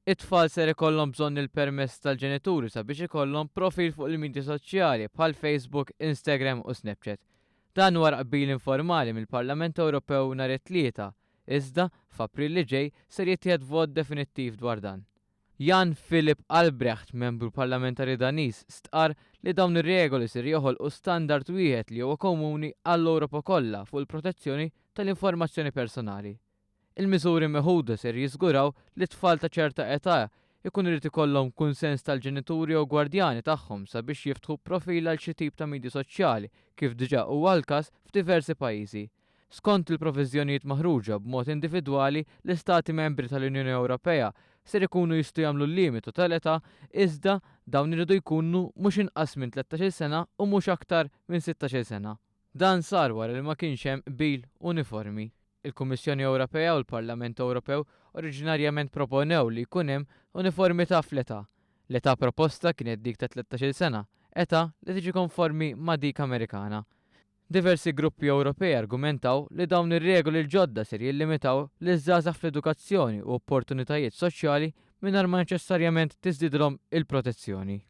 It-tfal ser ikollhom bżonn il-permess tal-ġenituri sabiex ikollhom profil fuq il-midja soċjali bħal Facebook, Instagram u Snapchat. Dan wara qbil informali mill-Parlament Ewropew nhar it-Tlieta, iżda f'April li ġej ser jittieħed vot definittiv dwar dan. Jan Philipp Albrecht, membru parlamentari Daniż, stqarr li dawn ir-regoli ser joħolqu standard wieħed li huwa komuni għall-Ewropa kollha fuq il-protezzjoni tal-informazzjoni personali. Il-miżuri meħuda ser jiżguraw li tfal ta' ċerta età jkun irid ikollhom kunsens tal-ġenituri jew gwardjani tagħhom sabiex jiftħu profil għal xi tip ta' midja soċjali kif diġà huwa l-każ f'diversi pajjiżi. Skont il-proviżjonijiet maħruġa b'mod individwali, l-Istati Membri tal-Unjoni Ewropea ser ikunu jistgħu jagħmlu limitu tal-età iżda dawn iridu jkunu mhux inqas minn 13-il sena u mhux aktar minn 16-il sena. Dan sar wara li ma kienx hemm qbil uniformi. Il-Kummissjoni Ewropea u l-Parlament Ewropew oriġinarjament proponew li jkun hemm uniformità fl-età. L-età proposta kienet dik ta' 13-il sena, età li tiġi konformi ma' dik Amerikana. Diversi gruppi Ewropej argumentaw li dawn ir-regoli l-ġodda ser jillimitaw liż-żgħażagħ fl-edukazzjoni u opportunitajiet soċjali mingħajr ma neċessarjament tiżdidilhom il-protezzjoni.